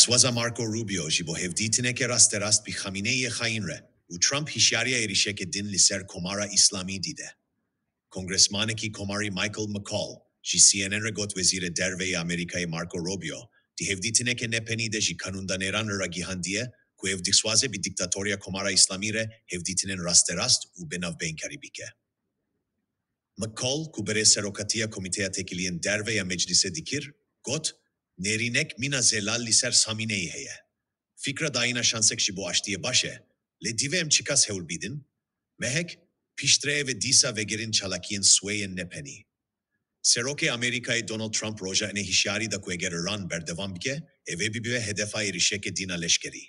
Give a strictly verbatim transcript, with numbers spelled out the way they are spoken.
Dixwaze Marco Rubio ji bo hevdîtineke rasterast bi Xamîneyê xayîn re û Trump hişyariya êrişeke din li ser Komara Îslamî dide. Kongresmanekî Komarî Michael McCaul ji C N N re got, Wezîrê Derve yê Amerîkayê Marco Rubio di hevdîtineke nepenî de ji qanûndanêran re ragihandiye ku ew dixwaze bi dîktatoriya Komara Îslamî re hevdîtinên rasterast û bi navbeynkirî bike. McCaul, ku berê serokatiya Komîteya Têkiliyên Derve ya Meclîsê dikir, got, Nêrînek mîna zelal li ser Xamîneyê heye. Fikra dayîna şansek ji bo aştiyê baş e, lê divê em çiqas hewl bidin? Mehek, piştre ev ê dîsa vegerin çalakiyên swê yên nepenî. Serokê Amerîkayê Donald Trump roja inê hişyarî da ku eger Îran berdewam bike, ev ê bibe hedefa êrişeke din a leşkerî.